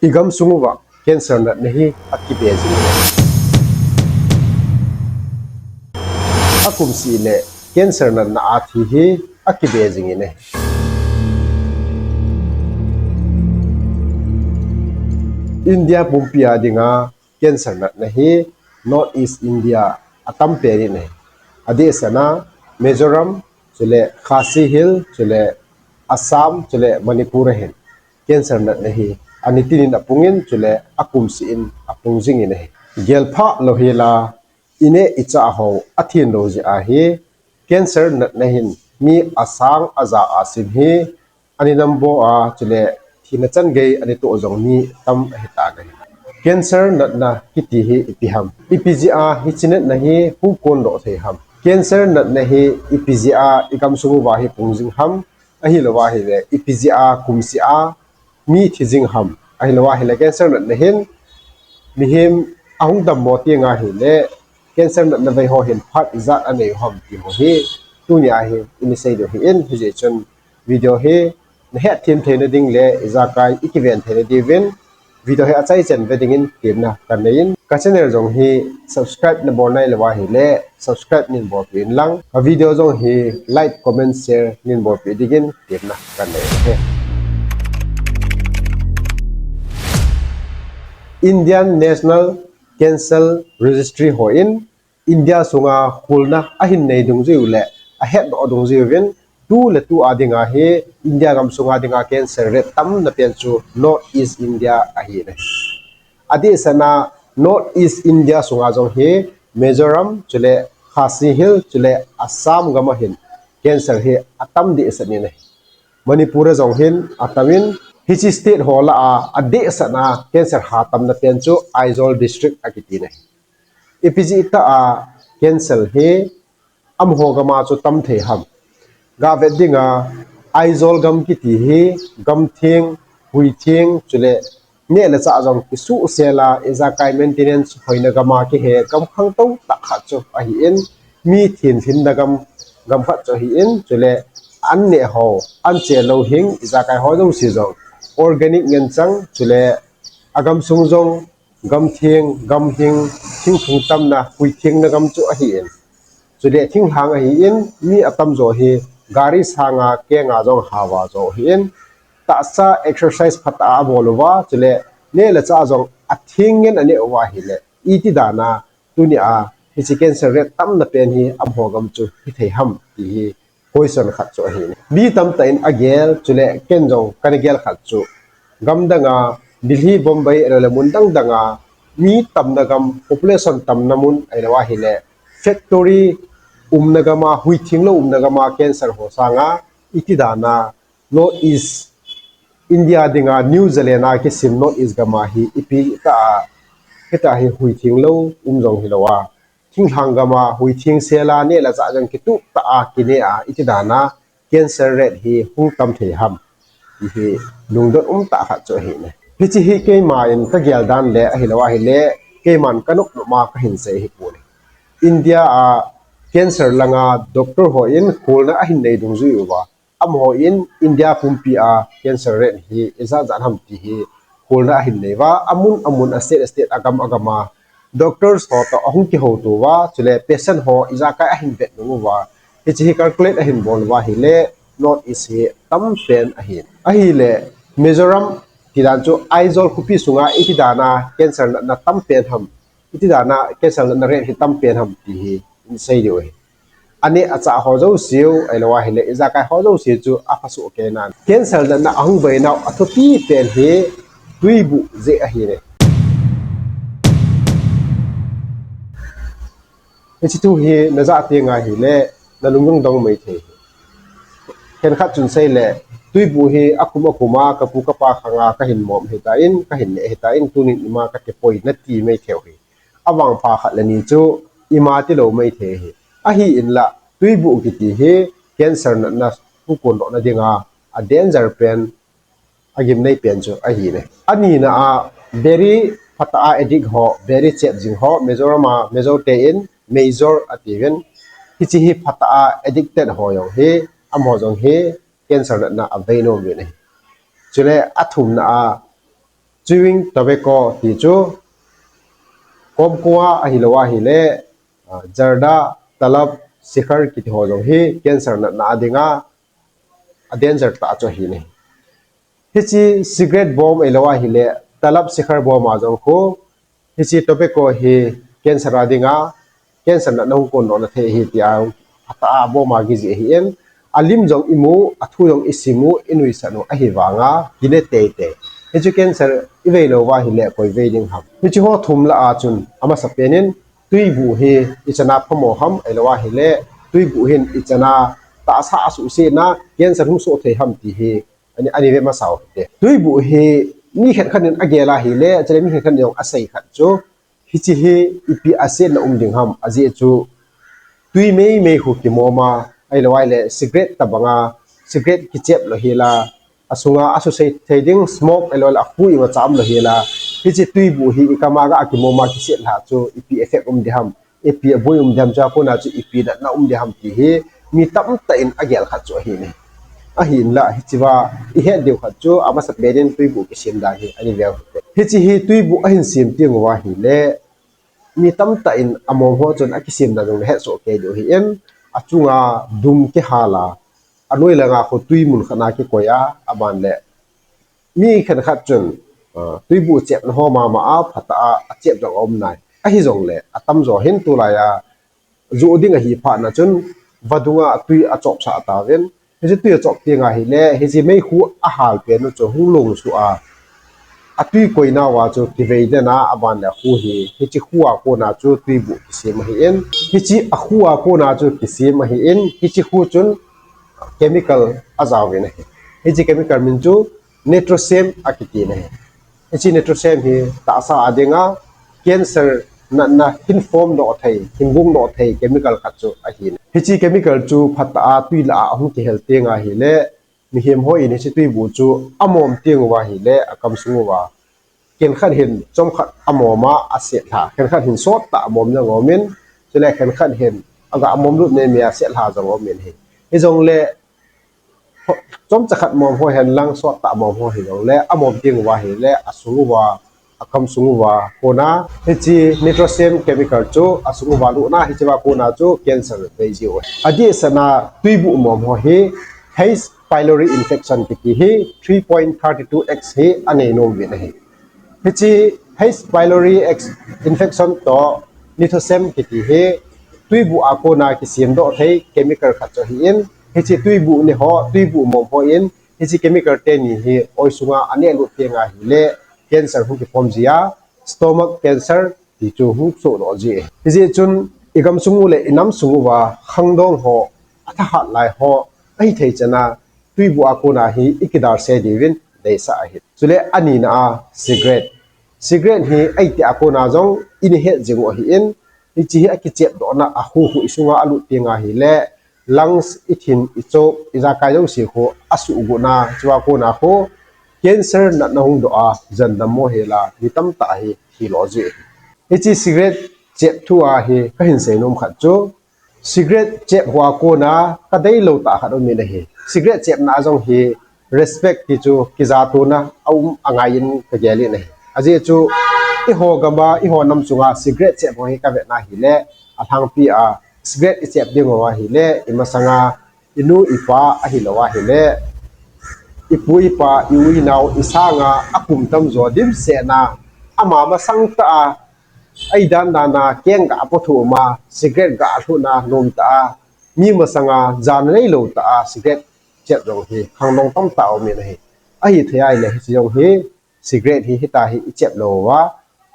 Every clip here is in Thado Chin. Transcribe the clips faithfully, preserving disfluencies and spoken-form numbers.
I gamsung uva cancer natna hi akibe jing e. Akum seh le cancer natna a thi hi akibe jing e. India pumpi a dinga cancer natna hi North East India a tam pen in ahi. Adeh sehna Mizoram, chule Khasi Hills, chule Assam, chule Manipur a hin cancer natna hi ani tin in apung in, chule akum seh in apung jing in ahi. Gelphah lou hi la, i neh i chah ho athin lou jeh a hi cancer natna hin mi asang aja a sim hi ani number a, chule thina chan gei ani toh jong mi tam ahi tan ahi. Cancer natna kiti hi ipi ham? Ipi jeh a hiche natna hi hung kon doh thei ham? Cancer natna hi ipi jeh a i gamsung uva hi pung jing ham? Ahilou ahile ipi jeh a kum seh a mi thi jing ham? Ahilou ahile cancer natna hin mihem ahung dammo teng ahile cancer natna vei ho hin phat ijat anei u ham ti ho hi tuni a hi i sei diu ahi in, hijeh chun video hi na hetthem theina ding le ijakai i kiven theina diuvin video hi achai chen ve dingin temna kanei in, ka channel jong hi subscribe na bol nailou ahile subscribe nin bolpeh in lang, ka video jong hi like, comment, share nin bolpeh dingin temna kanei e. Indian National Cancer Registry hon India sunga kholna ahin nei dungjuiyu le ahetdoh dungjuiyuvin, tu le tu a dinga hi India gamsunga dinga cancer rate tamna pen chu North East India ahi e. Adeh sehna North East India sunga jong hi Mizoram, chule Khasi Hills, chule Assam gam a hin cancer hi atam deh seh in ahi. Manipur a jong hin atam in, hiche state ho lah a adeh sehna cancer ha tamna pen chu Aizawl district akiti in ahi. Ipi jeh tah a cancer hi amaho gam a chu tam thei ham? Ga vet dinga Aizawl gam kiti hi gam theng, hui theng, chule neh le chah jong kisuhsel a, ijakai maintenance hoina gam a kihe gam khangtou tah khat chu ahi in, mi thin lhinna gam, gam khat chu ahi in, chule an neh ho, an che lou hing, ijakai ho jouse jong organic ngen chang, chule agamsung jong gam theng, gam hing, thingphung tamna, hui thengna gam chu ahi in, chule thinglhang ahi in, mi atamjo hi gari sang a, keng a jong hao a jo ahi in, tahsa exercise phatah a abol uva, chule neh le chah jong atheng ngen aneh uva ahile, iti dan a tuni a hiche cancer rate tamna pen hi amaho gam chu hithei ham ti hi question khat chu ahi in. Mi tamtah in agel, chule ken jong kana gel khat chu, gam dang a, Delhi, Bombay, ahilou le mun dang dang a, mi tamna gam, population tamna mun, ahilou ahile factory umna gam a, hui theng lou umna gam a cancer ho sang a, iti dan a North East India dinga New Zealand a kisim North East gam a hi ipi tah a, hitah hi hui theng lou um jong hilou a, thinglhang gam a hui thengsel a, neh le chah jong kitup tah a kineh a, iti dan a cancer rate hi hung tam thei ham ti hi lungdon um tah khat chu ahi in. Hiche hi keima in kagel dan le ahilou ahile keiman kanop nop a kahin sei hi pon. India a cancer langa doctor hon kholna ahin nei dungjuiyu va, amahon India pumpi a cancer rate hi ijat jat ham ti hi kholna ahin nei uva, amun amun, a state a state, agam agam a doctors ho toh ahung kihouto uva, chule patient ho ijakai ahin vet nung uva, hiche hi calculate ahin bol uva ahile North East hi tam pen ahi. Ahile Mizoram ti dan chu Aizawl khopi sunga iti dan a cancer natna tam pen ham, iti dan a cancer natna rate hi tam pen ham ti hi in sei diu ahi. Aneh achah ho jouseu, ahilou ahile ijakai ho jouse chu aphasoh kei nan. Cancer natna ahung vei nau athupi pen hi tuibuh jeh ahi in. Hiche thu hi najah teng ahile nalung jong dong mai thei. Khenkhat chun seile, tuibuh hi akum akum a kapu kapa khang a kahin mop ahitan, kahin neh ahitan, tunin ima kati poi nati mai thei hi. Avangpha khat le ni chu ima tilou mai thei hi. Ahinla, tuibuh kiti hi cancer natna hung kon dohna dinga a danger pen, agimnei pen chu ahi in. Anina a, biri phatah a addict ho, biri chep jing ho, Mizoram a Mizo te in Meizor atiuvin, hiche hi phatah a addicted ho jong hi, amaho jong hi cancer natna avei nom uvin ahi. Chule athumna a, Chewing tobacco ti chu, komkua ahilou ahile, ah, Zarda, Talab, Shikhar kiti ho jong hi cancer natna a dinga a danger tah chu ahi ne. Hiche cigarette bom ahilou ahile, Talab, Shikhar bom a jong khu, hiche tobacco hi cancer a dinga, cancer natna hung kon doh na thei ahi tia, atah a bom a kijih ahin, alim jong imu, athu jong isimu, inuisan u ahi vanga, kine teitei. Hichu cancer ivei lou va ahile, koi vei ding ham. Hichu ho thum lah a chun, amasapen in, tuibuh hi ichan a phamo ham, ahilou ahile, tuibuh hin ichan a tahsa asuhsetna, cancer hung soh thei ham ti hi, ani, ani ve masa u hite. Tuibuh hi mi khat khat in agel ahile, chule mi khat khat in jong asei khat chu, hiche hi ipi asetna um ding ham, ajeh chu tui meimei khu kimom a, ahilou ahile cigarette tabanga, cigarette kichep lou hila, asunga asusei thei ding smoke ahilou le akhu imacha um lou hila, hiche tuibuh hi ikam a ga kimom a kiset lha chu ipi effect um ding ham. Ipi aboi um ding ham, chua kona chu ipi natna um ding ham ti hi mi tamtah in agel khat chu ahi ne. Ahinla, hichea ihet diu khat chu amasapen in tuibuh kisem dan hi ani veu hite. Hiche hi tuibuh ahin sem teng uva ahile, mi tamtah in amom ho chun akisem dan jong le hetsoh kei diu ahin, achunga dum kihal a, anoi langa khu tui mun khat a kikoi a, aban le mi khat khat chun, ah, tuibuh chepna ho mama a phatah a achep jong aum nai. Ahijongle, atamjo hin tulai a, joh ding ahi phat na chun, vadunga tui achopsah tauvin. Hiche tui achop teng ahile, hiche meikhu ahal pen u chu hung longsuh a, atui koina uva chu kivei den a, aban le khu hi, hiche khu a kona chu tuibuh kisem ahin, hiche akhu a kona chu kisem ahin, hiche khu chun chemical ajaovin ahi. Hiche chemical min chu nitrosamine akiti ahi. Hiche nitrosamine hi tahsa a dinga cancer natna hin form doh thei, hin bung doh thei chemical khat chu ahi. Hiche chemical chu phatah a tui lah a ahung kihel teng ahile, mihem hon hiche tuibuh chu amom teng uva ahile, akam sung uva khenkhat hin chomkhat amom a aset lha, khenkhat hin sottah amom jong aumin, chule khenkhat hin aga mom lut meimei a set lha jong aumin ahi. Hijongle, chomcha khat mom ho hen lang sottah mom ho hijongle, amom teng uva ahile, asung uva, akam sung uva kona hiche nitrosamine chemical chu asung uva lutna, hichea kona chu cancer vei jiu ahi. Adehset a tuibuh mom ho hi H. pylori infection kiti hi three point three two X hi anei nom uvin ahi. Hiche H. pylori X infection toh nitrosamine kiti hi tuibuh a kona kisem doh thei chemical khat chu ahin, hiche tuibuh ni ho, tuibuh mom hon hiche chemical teni hi oi sunga aneh lut teng ahile, cancer hung kiform ji a, stomach cancer ti chu hung soh doh ji. Hijeh chun igam sung u le inam sung uva khangdong ho, athahat lai ho, ahithei chan a tuibuh a kona hi ikidalse diuvin deisah ahi. Chule anina a cigarette. Cigarette hi itih a kona jong ina het jing u ahin, hiche hi akichep dohna a khu khu isunga alut teng ahile, lungs, ithin, ichop, ijakai jouse khu asuhgotna, chua kona khu cancer natna hung doh a, jan dammo hel a, mi tamtah hi thi lo ji. Hiche cigarette chep thu a hi kahin seinom khat chu, cigarette chep ho a kona kadeilou tah khat aumin ahi. Cigarette chepna a jong hi respect ti chu kijatona aum angaiyin kagel in ahi. Ajeh chu eiho gam a, eiho nam sunga cigarette chep ho hi kavetna ahile, alhangpi a cigarette ichep ding uva ahile, imasanga inu ipa ahilou ahile, ipu ipa, i-u inao, isanga akum tamjo dimset na, ama masang tah a, aidan dan a keng ga pothu ma, cigarette ga lhuna nomtah a, mi masanga jana neilou tah a cigarette chep jong hi khangdong tamtah aumin ahi. Ahithei ahile hiche jong hi cigarette hi hitia hi ichep lou uva,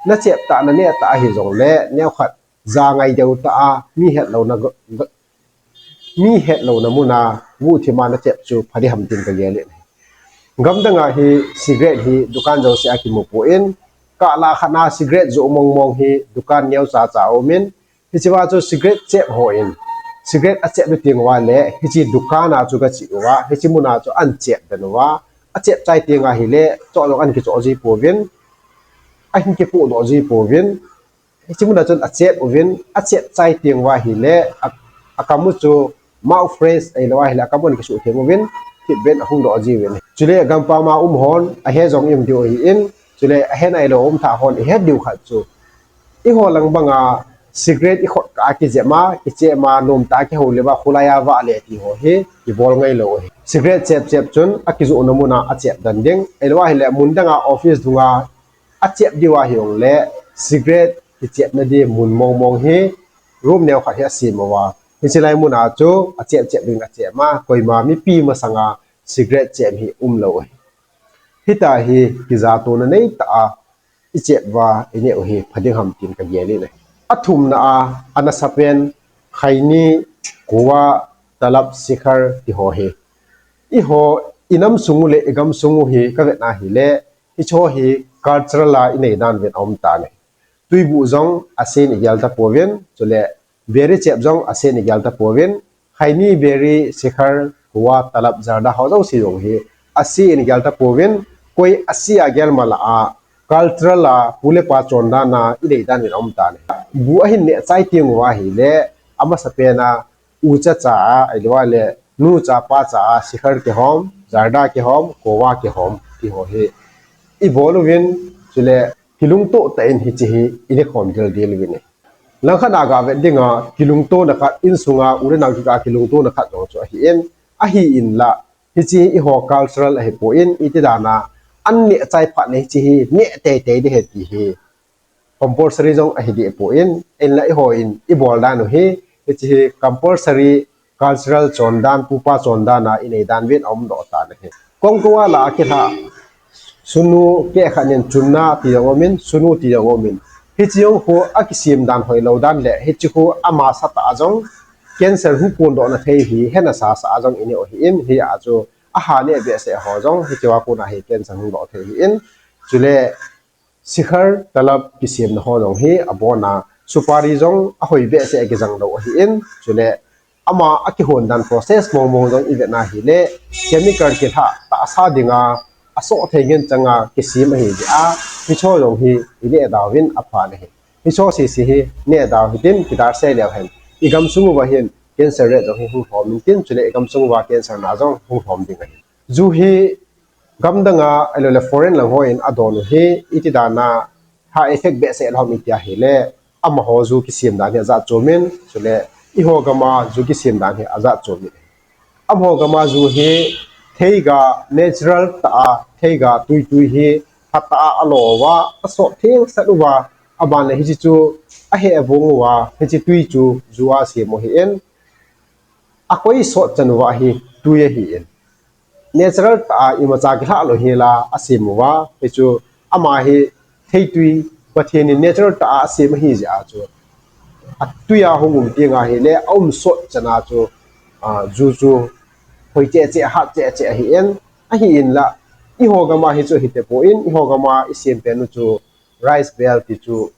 nachep tah naneh tah ahijongle, neokhat ja ngai deu tah a, mi hetlouna, mi hetlouna muna guhthim a nachep chu pha ding ham tin kagel in ahi. Gamdang a hi cigarette hi dukan jouse a kimu poi, kahlah khat a cigarette joh mong mong hi dukan neocha cha aumin, hichea chu cigarette chep hon cigarette achep luteng uva le hiche dukan a chu gache uva, hiche muna chu ahin chep den uva, achep chai teng ahile, choh jong ahin kichoh ji pouvin, ahin kipoh doh ji pouvin, hiche muna chun achep uvin, achep chai teng uva ahile, a, akam u chu mouth fresh ahilou ahile akam u ahin kisuh them uvin, thipbeh in ahung doh jiuvin. Chule gampam a um hon ahe jong ium diu ahin, Chule ahen ahilou umtha hon ihet diu khat chu, eiho lang banga cigarette ikhot kah a kijep a, kichep a, nomtah a kihou leuva, khulai a vah le ti ho hi kibol ngailou ahi. Cigarette chep chep chun akijohna muna achep den ding. Ahilou ahile mun danga office dunga achep diu ahijongle, cigarette kichepna di mun mong mong hi room neo khat hi asem uva, hiche lai muna chu achep chep ding achep a, koima mipi masanga cigarette chep hi umlou ahi. Hitia hi kijatona neitah a ichep uva ineh u hi pha ding ham tin kagel in ahi. Athumna a, anasapen, khaini, koa, talab, sikhar ti ho hi, eiho inam sung u le igam sung u hi kavet na hile, hicheho hi cultural a inei dan uvin aum tan ahi. Twibu jong ase in igel tapouvin, chule biri chep jong ase in igel tapouvin, khaini, biri, sikhar, koa, talab, zarda ho jouse jong hi ase in igel tapouvin, koi ase a gel mala a, cultural a pu le pa chondan a inei dan uvin aum tan ahi. Bu ahin neh chai teng uva ahile, amasapen a, ucha cha a, ahilou le nucha pacha a, sikhar kihom, zarda kihom, koa kihom ti ho hi ibol uvin, chule kilungto tah in hiche hi ineh khom dildel uvin ahi. Langkhat a gavet dinga kilungtona khat, insunga u le nao kikah a kilungtona khat jong chu ahin, ahin la, hiche hi eiho cultural ahipon, iti dan a, an neh chai phat le hiche hi neh teitei ding ahi ti hi compulsory jong ahi deh pon, ahinla eiho in ibol dan u hi, hiche hi compulsory cultural chondan, pupa chondan a inei dan uvin aum doh tan ahi. Kongkou a la a kilha sunu keh khat nin chunna ti jong umin, sunu ti jong umin. Hiche jong khu akisem dan hoilou dan le, hiche khu amasa tah a jong cancer hung kondoh na thei hi hena sasa a jong ineh u ahin, hia chu aha neh behseh ho jong hichea kona hi cancer hung doh thei ahin. Chule sikhar, talab kisemna ho jong hi abona supari jong ahoi behseh a kijang lou ahin, chule ama akihon dan process mong mong jong ivet na hile, chemical kilhah tahsa dinga asoh thei ngen changa kisem ahi jeh a, hicheho jong hi ineh da uvin aphan ahi. Hicheho sese hi neh da u hitin, kidar sei leu hen, igam sung uva hin cancer rate jong hi hung lhom intin, chule igam sung uva cancer na jong hung lhom ding ahi. Ju hi gamdang a, ahilou le foreign lang hon adon u hi, iti dan a ha effect behseh lou ham iti ahile, amaho ju kisem dan hi ajat chom in, chule eiho gam a ju kisem dan hi ajat chom in. Amaho gam a ju hi theiga natural tah a, theiga tui tui hi phatah a alo uva, asot thengsel uva, aban le hiche chu aheh avong uva, hiche tui chu ju a asem u ahin, akoi sot chan uva hi tui ahin. Natural tah a imacha kilhah lou hel a asem uva, hichu ama hi theitui Pathen in natural tah a asem ahi jeh a chu, atui a hung um teng ahile aum sot chan a chu, a, ju chu hoi cheh cheh, hat cheh cheh ahin, ahin la, eiho gam a hichu hite pon, eiho gam a isem pen u chu rice bale ti chu,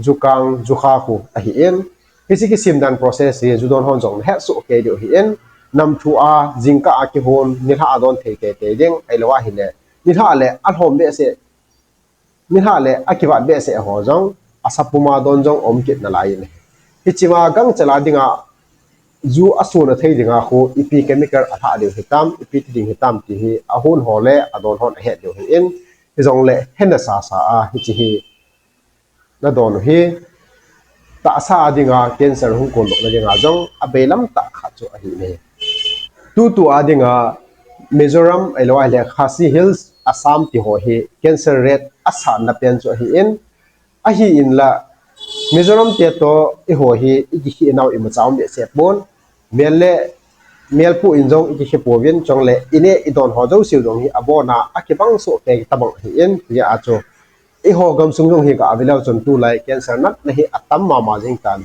jukang, jukha khu ahin. Hiche kisem dan process hi ju don hon jong nahet soh kei diu ahin. Namthu a, jingkah a kihon, nilhah a don thei teitei ding, ahilou ahile, nilhah le alhom behseh, nilhah le akivat behseh ho jong, asa puma don jong um kit nalai in ahi. Hichea gangchel a dinga, ju asuna thei dinga khu, ipi chemical alhah diu hitam, ipi ti ding hitam ti hi, ahon ho le adon hon ahet diu ahin, hijongle hena sasa a, hiche hi nadon u hi, tahsa a dinga cancer hung kondoh na dinga jong abailam tah khat chu ahi in ahi. Tutu a dinga Mizoram ahilou ahile Khasi Hills, Assam ti ho hi cancer rate asan na pen chu ahin, ahin la Mizoram te toh eiho hi ikikheh nau imacha um behseh pon, mel le melpu in jong ikikheh pouvin, chule ineh idon ho jouse jong hi abona akibang soh kei tabang ahin, hijeh a chu eiho gamsung jong hi gave leu chun tulai cancer natna hi atam mama jing tan.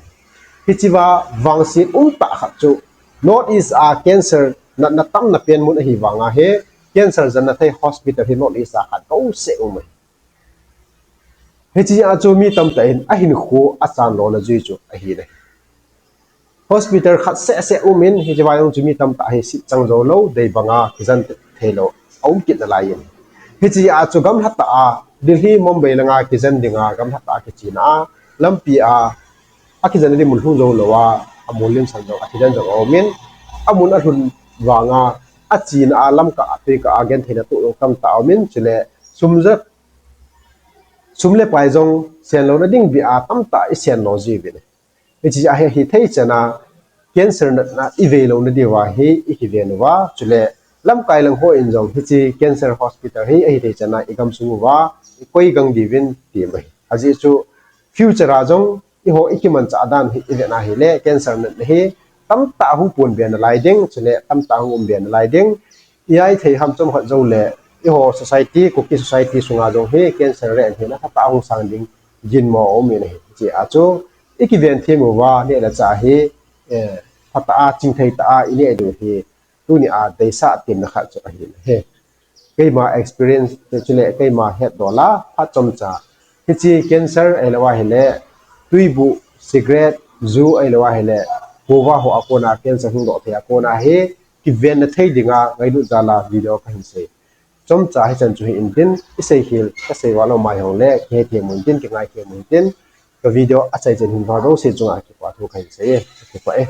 Hichea vangset umtah khat chu North East a cancer natna tamna pen mun ahi vanga hi cancer janna thei hospital hi North East a khat jouse um ahi. Hichea chu mi tamtah in ahinkho achan lona jui chu ahi le. Hospital khat seh seh um in, hichea jong chu mi tamtah hi sih chang jou lou, dei banga kijen thei lou aum kit nalai in. Hichea chu gamlha tah a, Delhi, Mumbai langa kijen dinga gamlha tah a kichena a, lampi a akijen ding mun lhung jou lou a, amun limsan jong akijen jong aum in, amun alhun vanga achena a, lamkah a, tuikah a gentheina toh jong tamtah aum in, chule sum ja Sum le pai jong sen louna ding bia tamtah i sen lo jiuvin. Hiche ahi, hithei chana cancer natna i vei louna diuva hi i kiven uva, chule lamkai lang ho in jong hiche cancer hospital hi ahithei chana i gamsung uva i koi gang diuvin ti mai. Ajeh chu future a jong eiho i kimanchah dan hi i vet na hile cancer natna hi tamtah hung pon be nalai ding, chule tamtah hung um be nalai ding. I ai thei ham chomkhat jou le, eiho society, Kuki society sunga jong hi cancer rehna hi na phatah a hung sang ding ginmo um in ahi. Hiche a chu i kiven them uva, neh le chah hi, eh, phatah a, chingthei tah a i neh diu hi, tuni a deisah temna khat chu ahi na hi. Keima experience te chule keima hetdola phat chomcha. Hiche cancer ahilou ahile, tuibuh, cigarette, ju ahilou ahile, kova ho a kona cancer hung doh thei a kona hi, kivenna thei dinga ngailut jal a video kahin sei. Chomcha hichan chu hi intin, i seikhel, ka sei val lou mai hong le, kihe them u intin, kingai them u intin, ka video achai chen hin val jouse chunga kipah thu kahin sei e, kipah e.